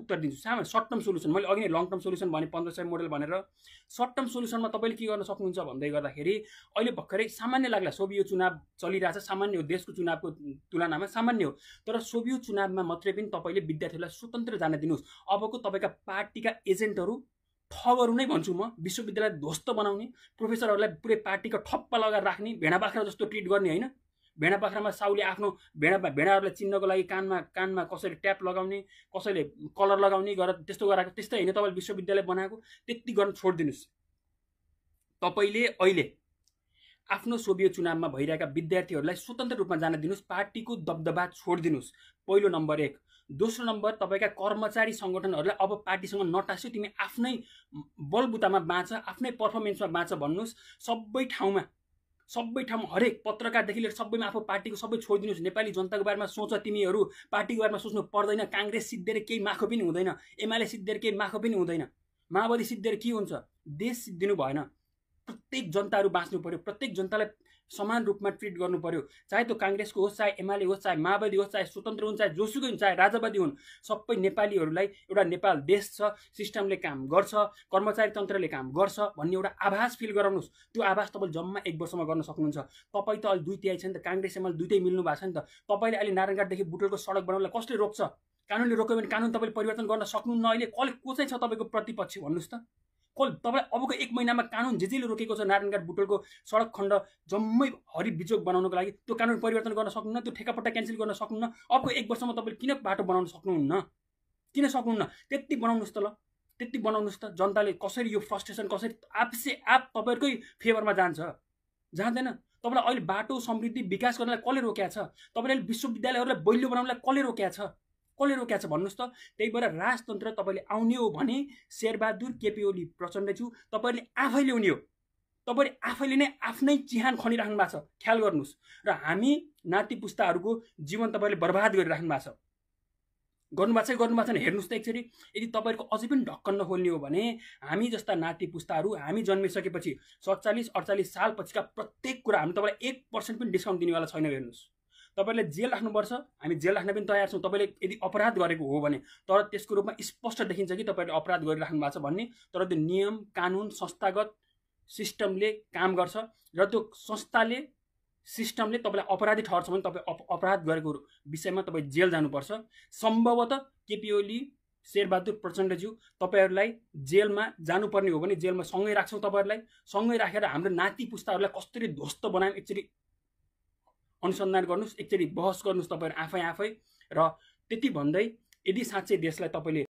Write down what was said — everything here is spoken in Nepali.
उत्तर दिन्छु। सामान्य सर्ट टर्म सोल्युसन, मैले अघि नै लङ टर्म सोल्युसन भने 1500 मोडल भनेर। सर्ट टर्म सोल्युसनमा तपाईँले के गर्न सक्नुहुन्छ भन्दै गर्दाखेरि अहिले भर्खरै सामान्य लाग्ला सोभियो चुनाव चलिरहेछ, सामान्य हो, देशको चुनावको तुलनामा सामान्य हो, तर सोभियो चुनावमा मात्रै पनि तपाईँले विद्यार्थीहरूलाई स्वतन्त्र जान दिनुहोस्। अबको तपाईँका पार्टीका एजेन्टहरू ठगहरू नै भन्छु म, विश्वविद्यालय ध्वस्त बनाउने, प्रोफेसरहरूलाई पुरै पार्टीको ठप्पा लगाएर राख्ने, भेडा बाख्रा जस्तो ट्रिट गर्ने होइन। भेडा बाख्रामा साउले आफ्नो भेडाहरूलाई चिन्नको लागि कानमा कसैले ट्याप लगाउने, कसैले कलर लगाउने गरेर त्यस्तो गराएको, त्यस्तै होइन तपाईँले विश्वविद्यालय बनाएको। त्यति गर्न छोडिदिनुहोस्। तपाईँले अहिले आफ्नो सोभियो चुनावमा भइरहेका विद्यार्थीहरूलाई स्वतन्त्र रूपमा जान दिनुहोस्, पार्टीको दबदबा छोडिदिनुहोस्, पहिलो नम्बर 1। दोस्रो नम्बर, तपाईँका कर्मचारी सङ्गठनहरूलाई अब पार्टीसँग नटास्यो, तिमी आफ्नै बलबुतामा बाँच, आफ्नै पर्फर्मेन्समा बाँच भन्नुहोस्। सबै ठाउँमा हरेक पत्रकारदेखि लिएर सबैमा आफू पार्टीको सबै छोडिदिनुहोस्। नेपाली जनताको बारेमा सोच, तिमीहरू पार्टीको बारेमा सोच्नु पर्दैन। काङ्ग्रेस सिद्धिएर केही माखो पनि हुँदैन, एमाले सिद्धिएर केही माखो पनि हुँदैन, माओवादी सिद्धिएर के हुन्छ? देश सिद्धिनु भएन। प्रत्येक जनताहरू बाँच्नु पर्यो, प्रत्येक जनतालाई समान रूपमा ट्रिट गर्नु पर्यो। चाहे त्यो काङ्ग्रेसको होस्, चाहे एमाले होस्, चाहे माओवादी होस्, चाहे स्वतन्त्र हुन्, चाहे जोसुकै हुन्, चाहे राजावादी हुन्, सबै नेपालीहरूलाई एउटा नेपाल देश छ, सिस्टमले काम गर्छ, कर्मचारी तन्त्रले काम गर्छ भन्ने एउटा आभास फिल गराउनुहोस्। त्यो आभास तपाईँले जम्मा 1 वर्षमा गर्न सक्नुहुन्छ। तपाईँ त अहिले 2 तिहाई छ नि त, काङ्ग्रेस एमाले 2 मिल्नु भएको छ नि त। तपाईँले अहिले नारायणघाटदेखि बुटोलको सडक बनाउनलाई कसले रोक्छ? कानुनले रोक्यो भने कानुन तपाईँले परिवर्तन गर्न सक्नुहुन्न। अहिले को चाहिँ छ तपाईँको प्रतिपक्ष भन्नुहोस् त? तपाईलाई अबको 1 महिनामा कानुन जेले रोकेको छ नारायणघाट बुटोलको सडक खण्ड जम्मै हरित बिजोग बनाउनको लागि, त्यो कानुन परिवर्तन गर्न सक्नुहुन्न, त्यो ठेकापट्टा क्यान्सल गर्न सक्नुहुन्न। अबको 1 वर्षमा तपाईँले किन बाटो बनाउन सक्नुहुन्न? किन सक्नुहुन्न? त्यति बनाउनुहोस् त ल, त्यति बनाउनुहोस् त। जनताले कसरी यो फ्रस्ट्रेसन कसरी आप तपाईँहरूकै फेभरमा जाँदैन? तपाईँलाई अहिले बाटो समृद्धि विकास गर्नलाई कसले रोकेको छ? तपाईँले विश्वविद्यालयहरूलाई बलियो बनाउनलाई कसले रोकेको छ भन्नुहोस् त। त्यही भएर राजतन्त्र तपाईँले आउने हो भने शेरबहादुर केपी ओली प्रचण्डज्यू तपाईँले आफै ल्याउने हो। तपाईँले आफैले नै आफ्नै चिहान खनिराख्नु भएको छ, ख्याल गर्नुहोस्। र हामी नाति पुस्ताहरूको जीवन तपाईँले बर्बाद गरिराख्नु भएको छ। गर्नुभएको छैन हेर्नुहोस् त एकचोटि। यदि तपाईँहरूको अझै पनि ढक्कन नखोल्ने हो भने हामी जस्ता नाति पुस्ताहरू हामी जन्मिसकेपछि 47-48 साल पछिका प्रत्येक कुरा हामी तपाईँलाई 1% पनि डिस्काउन्ट दिनेवाला छैन। हेर्नुहोस्, तपाईँले जेल राख्नुपर्छ, हामी जेल राख्न पनि तयार छौँ तपाईँले यदि अपराध गरेको हो भने। तर त्यसको रूपमा स्पष्ट देखिन्छ कि तपाईँले अपराध गरिराख्नु भएको छ भन्ने। तर त्यो नियम कानुन संस्थागत सिस्टमले काम गर्छ र त्यो संस्थाले सिस्टमले तपाईँलाई अपराधी ठहर्छ भने तपाईँ अपराध गरेको विषयमा तपाईँ जेल जानुपर्छ। सम्भवतः केपी ओली शेरबहादुर प्रचण्डज्यू तपाईँहरूलाई जेलमा जानुपर्ने हो भने जेलमा सँगै राख्छौँ। तपाईँहरूलाई सँगै राखेर हाम्रो नाति पुस्ताहरूलाई कसरी ध्वस्त बनायौँ एकचोटि अनुसन्धान गर्नुहोस्, एकचोटि बहस गर्नुहोस् तपाईँहरू आफै। र त्यति भन्दै यदि साँच्चै देशलाई तपाईँले